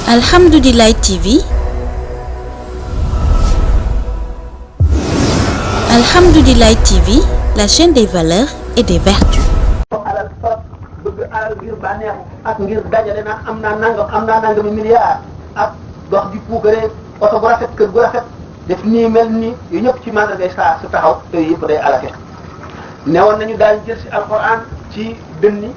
Alhamdoulilah TV. Alhamdoulilah TV, la chaîne des valeurs et des vertus. alal fa bëgg alal ngir bànneexu ak ngir dajale naan am naa nangami milliard ak dox di puukare oto bu rafet kër gu rafet def nii mel nii yu ñëpp ci mandargay saa su taxaw yooyu yëpp day alake newoon nañu daañu jël si alquran ci dënni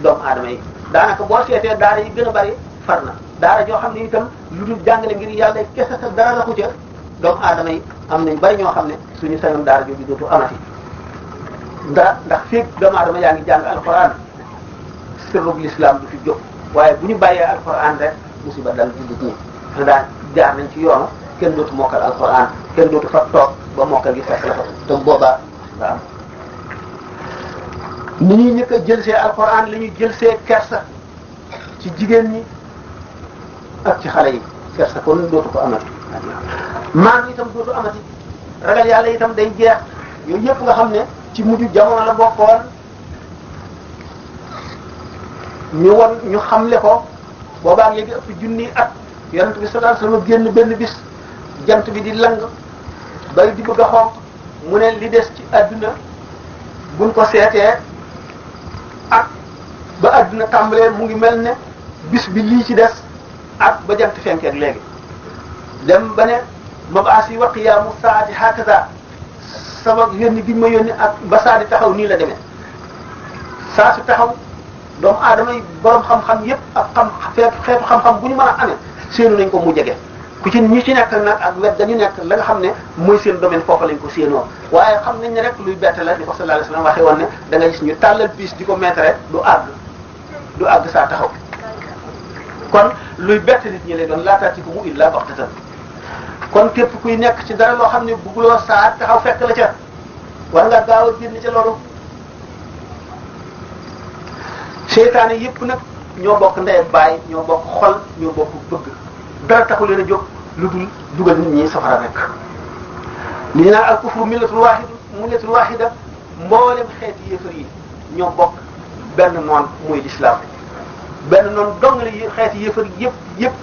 doomu aadama yi daanaka boo seetee daara yi gën a bari far na daara joo xam ne itam lu dul jàngale ngir yàlla kese sa dara la ko ca doomu aadama yi am nañ bari ñoo xam ne suñu sañoon daara jooju dootu amati ndax fii doomu aadama yaa ngi jàng alquran sirrub l'islam du fi jóg waaye bu ñu bàyyee alquran rek musiba dal jullit ñi te daan jaar nañ ci yoonu kenn dootu mokkal alquran kenn dootu fa toog ba mokkal gi fekk la fa te boobaa waaw ni ñuy ñëkk a jëlsee alquran li ñuy jëlsee kersa ci jigéen ñi ak ci xale yi kersa kon dootu ko amati maan itam dootu amati ragal yàlla itam day jeex yooyu yëpp nga xam ne ci mujj jamono la bokkoon ñu xamle ko boobaa léegi ëpp junni at yonent bi sallallahu alayhi wasallam génn benn bis jant bi di lang bay di bëgg a xonq mu ne li des ci àdduna buñ ko seetee ak ba àdduna tàmbalee mu ngi mel ne bis bi lii ci des ak ba jant fenkeek léegi dem ba ne mabaasi wa qiyaamu saati hakaza sama yónni gi ma yónni ak ba saa di taxaw nii la demee saa su taxaw doomu aadama yi borom xam-xam yépp ak xeetu xam-xam bu ñu mën a amee séenu nañ ko mu jege ku ci ñi ci nekk nag ak wet dañu nekk la nga xam ne mooy seen domaine foofu lañ ko séenoo waaye xam nañ ne rek luy bett la ni ko sallallahu alayhi wasallam waxee woon ne da nga gis ñu tàllal piis di ko mettre du àgg saa taxaw kon luy bett nit ñi lay doon laataatiku mu illa baxtatan kon képp kuy nekk ci dara loo xam ne bugguloo saa taxaw fekk la ca war nga gaaw a génn ca loolu seytaane yépp nag ñoo bokk ndey ak baay ñoo bokk xol ñoo bokk bëgg dara taxu leen a jóg lu dul dugal nit ñi safara rek li ñu naan al kufru millatul wahida mboolem xeeti yéefar yi ñoo bokk benn noon muy l'islam benn noonu dong la xeeti yéefar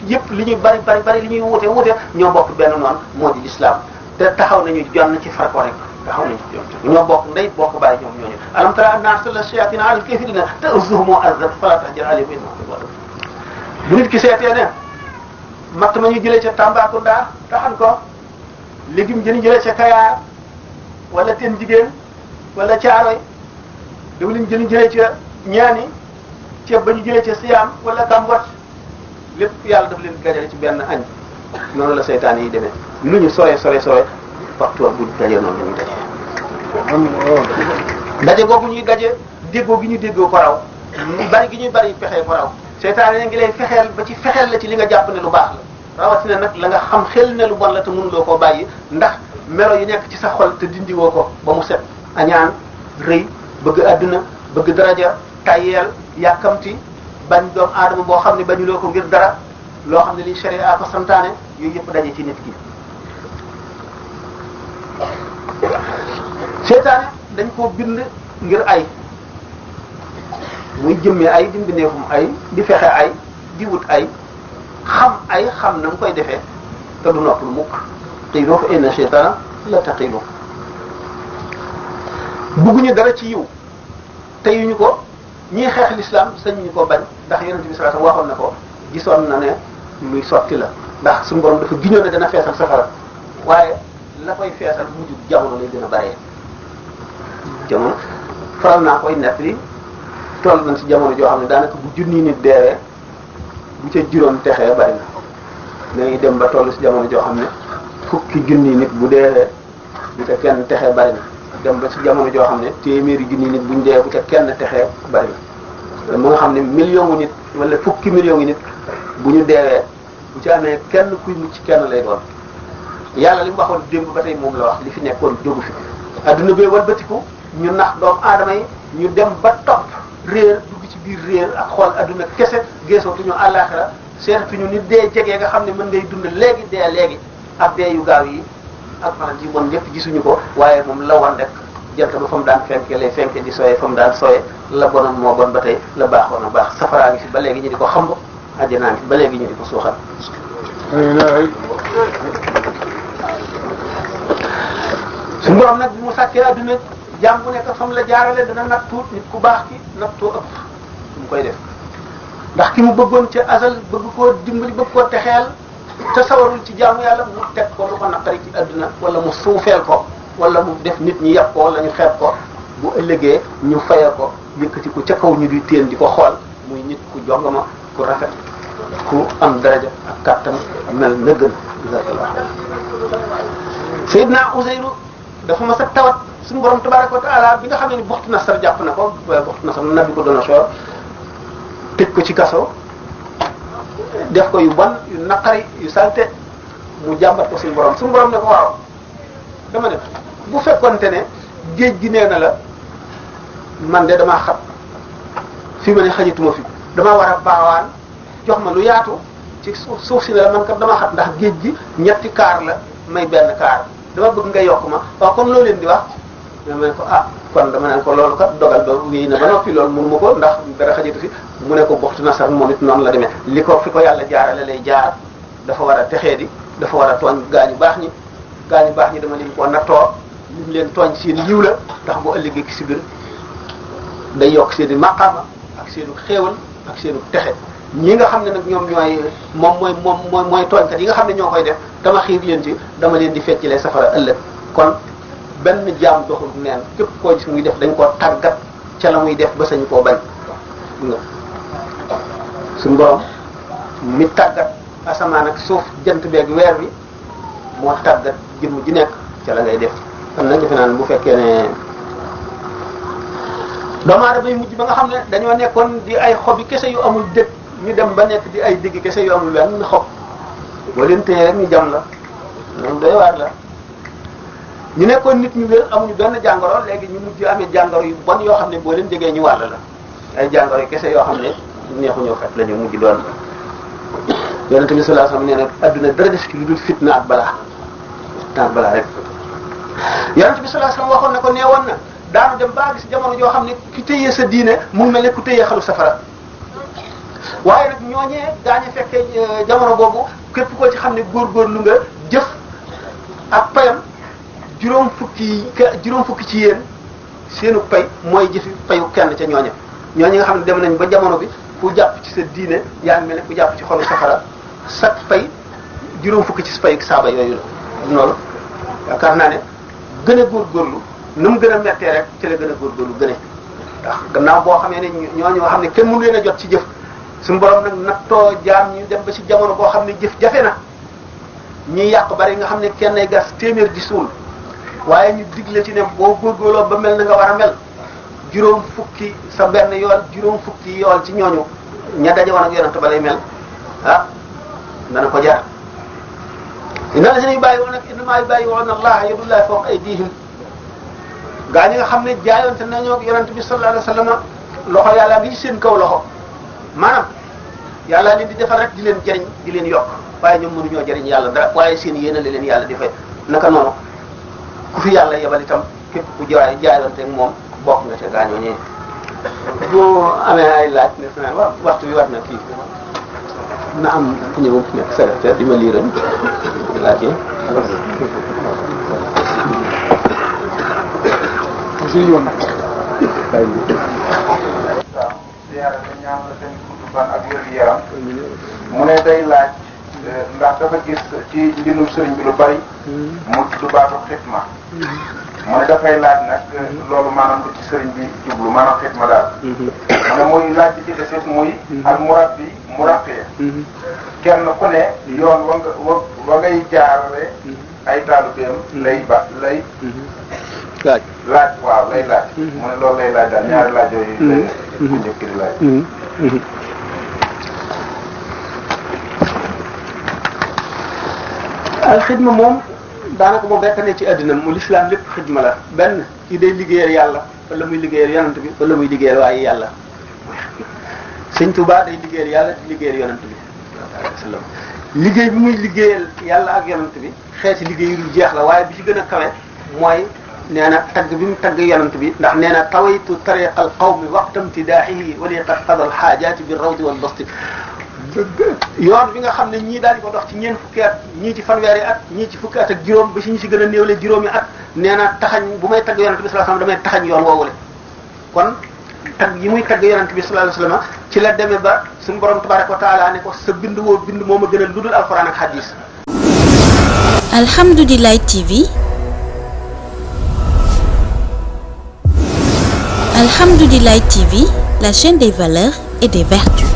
yépp li ñuy bari li ñuy wuute ñoo bokk benn noonu moo di l'islam te taxaw nañu jonn ci far ko rek taxaw nañu ci jonn ñoo bokk ndey bokk bàyyi ñoom ñooñu alam tara anna arsala shayatina ala al-kafirina ta'uzuhum azab fala tahjar alayhim innahum bu nit ki seetee ne matt ma ñu jëlee ca Tambacounda taxan ko légume jëni jëlee ca Kayaar wala Ten Jigéen wala Caaroy dawlin jëni jëlee ca Ñaani ceeb ba ñu jëlee ca Siyaam wala Kambot lépp yàlla daf leen gajale ci benn añ noonu la seytaan yi demee lu ñu sore waxtu bu dajee noonu la ñuy daje boobu ñuy daje déggoo gi ñu déggoo ko raw bari gi ñuy bari pexe ko raw seytaan yi ngi lay fexeel ba ci fexeel la ci li nga jàpp ne lu baax la rawatina nag la nga xam xel ne lu bon la te mënuloo koo bàyyi ndax melo yi nekk ci sa xol te dindiwoo ko ba mu set añaan rëy bëgg adduna bëgg daraja tayeel yàkkamti bañ doomu aadama boo xam ne bañuloo ko ngir dara loo xam ne li sharia ko santaane yooyu yëpp daje ci nit ki seytaane dañ koo bind ngir ay muy jëmmee ay di mbindeefum ay di fexe ay di wut ay xam na mu koy defee te du nopp lu mukk qiiloo fa inna shaytaana la taqiiloo bugguñu dara ci yiw te yuñu ko ñii xeex l'islam sañuñu ko bañ ndax yonent bi sallallahu alayhi wasallam waxoon na ko gisoon na ne luy sotti la ndax suñu borom dafa giñoon ne dana feesal safara waaye la koy feesal mujj jamono lay gën a bëree jamono faral naa koy nett li toll nañ ci jamono joo xam ne daanaka bu junni nit deewee bu ca juróom texee bari na dañuy dem ba toll ci jamono joo xam ne fukki junni nit bu deewee bu ca kenn texee bari na dem ba ci jamono joo xam ne téeméeri junni nit buñ dee bu ca kenn texee bari na mu nga xam ne million gu nit wala fukki million gu nit bu ñu deewee bu ci amee kenn kuy mucc kenn lay doon yàlla li mu waxoon démb ba tey moom la wax li fi nekkoon jógu fi adduna bee walbatiku ñu nax doomu aadama yi ñu dem ba topp réer dugg ci biir réer ak xool adduna kese geesootuñu àllaaxira seetatuñu ni dee jegee nga xam ne mën ngay dund léegi dee léegi ak dee yu gaaw yi ak faral ji bon lépp gisuñu ko waaye moom la woon rek jant ba fa mu daan fenke lay fenke di sooyee fa mu daan sooyee la bonoon moo bon ba tey la baaxoon a baax safaraa ngi fi ba léegi ñu di ko xamb àjjanaa ngi ba léegi ñu di ko suuxal. su borom nag bi mu sàkkee adduna jaam bu nekk fam la jaarale dana nattu nit ku baax ki nattu ëpp mu koy def ndax ki mu bëggoon ca asal bëgg koo dimbali bëgg koo texeel te sawarul ci jaamu yàlla mu teg ko lu ko naqari ci adduna wala mu suufeel ko wala mu def nit ñi yàpp ko wala ñu xeeb ko bu ëllëgee ñu faye ko yëkkati ko ca kaw ñu di téen di ko xool muy nit ku jongama ku rafet ku am daraja ak kàttan mel na gën Seydina Useyru dafa mas a tawat suñu borom tabaraka wa taala bi nga xam ne Buxtu Nasar jàpp na ko Buxtu Nasar nabi ko doon soor tëj ko ci kaso def ko yu bon yu naqari yu salte mu jàmbat ko suñu borom ne ko waaw dama ne bu fekkonte ne géej gi nee na la man de damaa xat fi ma ne xajatuma fi damaa war a baawaan jox ma lu yaatu ci suuf si ne la man kat damaa xat ndax géej gi ñetti kaar la may benn kaar dama bëgg nga yokk ma waaw kon loo leen di wax dama ne ko kon dama ne ko loolu kat dogal ba wéy na ba noppi loolu mënu ma ko ndax dara xajatu fi mu ne ko Buxtu Nasar moom it noonu la demee li ko fi ko yàlla jaarale lay jaar dafa war a texee di dafa war a tooñ gaañu baax ñi dama leen ko nattoo lim leen tooñ seen yiw la ndax bu ëllëgee ki si biir day yokk seeni maqaama ak seenu xéewal ak seenu texe ñi nga xam ne nag ñoom mooy tooñkat yi nga xam ne ñoo koy def dama xiir leen ci dama leen di feccilee safara ëllëg kon benn jaam doxul neen képp koo gis muy def dañ koo tàggat ca la muy def ba sañ koo bañ nga suñu borom mi tàggat asamaan ak suuf jant beeg weer bi moo tàggat jëmm ji nekk ca la ngay def kon nag defe naa ne bu fekkee ne doomu aadama yi mujj ba nga xam ne dañoo nekkoon di ay xobi kese yu amul dëkk ñu dem ba nekk di ay digg kese yu amul wenn xob boo leen téye rek ñu jam la loolu doy waar la ñu nekkoon nit ñu wér amuñu benn jàngoro léegi ñu mujj amee jàngoro yu bon yoo xam ne boo leen jegee ñu wàll la ay jàngoro yu kese yoo xam ne neexuñoo fekk la ñu mujj doon yonente bi sallallahu alayhi wasallam nee na adduna dara def ci lu dul fitna ak balaa rek yonente bi sallallahu alayhi wasallam waxoon na ko neewoon na daanu dem ba gis jamono joo xam ne ki téye sa diine mu ngi mel ne ku téye xalu safara waaye nag ñooñee daañu fekkee jamono boobu képp koo ci xam ne góorgóorlu nga jëf ak payam juróom fukki ci yéen seenu pay mooy jëfi payu kenn ca ñooña nga xam ne dem nañ ba jamono bi ku jàpp ci sa diine yaa ngi mel ne ku jàpp ci xolu safara sa pay juróom fukki ci payu saaba yooyu la noonu yaakaar naa ne gën a góorgóorlu nu mu gën a mettee rek ci la gën a góorgóorlu gën a ndax gannaaw boo xamee ne ñooñu nga xam ne kenn mënu leen a jot ci jëf suñu borom nag nattoo jaam ñu dem ba ci jamono boo xam ne jëf jafe na ñiy yàq bari nga xam ne kenn ay gas téeméer di suul waaye ñu digle ci ne boo góorgóorloo ba mel na nga war a mel juróom fukki sa benn yool juróom fukki yool ci ñooñu ña daje woon ak yonent ba lay mel dana ko jaar inna lazina yubayyi'unaka innamaa yubayyi'una Allaha yadullahi fawqa aydihim gaa ñi nga xam ne jaayonte nañoo ak yonent bi sallallahu alayhi wasallam loxo yàlla ngi ci seen kaw loxo maanaam yàlla leen di defal rek di leen jëriñ di leen yokk waaye ñoom mënuñoo jëriñ yàlla dara waaye seen yéene la leen yàlla di fay naka noonu ku fi yàlla yebal itam képp ku jaayonte ak moom bokk nga ca gaañoo ñee bu amee ay laaj ne fi naan waxtu bi war na kii na am ku ñëw nekk secrétaire di ma liiram laaj yi ñaan la seen gudd fan ak wér gu yaram mu ne day laaj ndax dafa gis ci mbindum sëriñ bi lu bari mu tudd baatu xitma mu ne dafay laaj nag loolu maanaam lu ci sëriñ bi jublu maanaam xitma daal mu ne muy laaj bi ci desit muy al murabbi murabbi kenn ku ne yoon wa ngay jaarale ay taalubeem lay laaj waaw lay laaj mu ne loolu lay laaj daal ñaari laaj yooyu lay ku njëkk di laaj alxidma moom daanaka moom rekk ne ci àddina mu lislaam lépp xidma la benn kii day liggéeyal yàlla wala muy liggéeyal yonent bi wala muy liggéeyal waaye yàlla sëñ Tuubaa day liggéeyal yàlla di liggéeyal yonent bi sallam liggéey bi muy liggéeyal yàlla ak yonent bi xeeti liggéey yu dul jeex la waaye bi ci gën a kawe mooy nee na tagg bi mu tagg yonent bi ndax nee na tawaytu tariqa al qawmi waqta imtidaahihi wa li qad qada al xaajaati bi rawdi wal basti yoon bi nga xam ne ñii daal di ko dox ci ñeent fukki at ñii ci fanweeri at ñii ci fukki at ak juróom ba si ñu si gën a néewle juróomi at nee na taxañ bu may tagg yonent bi sallallahu alayhi wasallam damay taxañ yoon woowule kon tagg yi muy tagg yonent bi sallallahu alayhi wasallam ci la demee ba suñu borom tabaraka wa taala ne ko sa bind woo bind moo ma gën a ludul alquran ak hadis. Alhamdulillah TV. Alhamdulillah TV, la chaîne des valeurs et des vertus.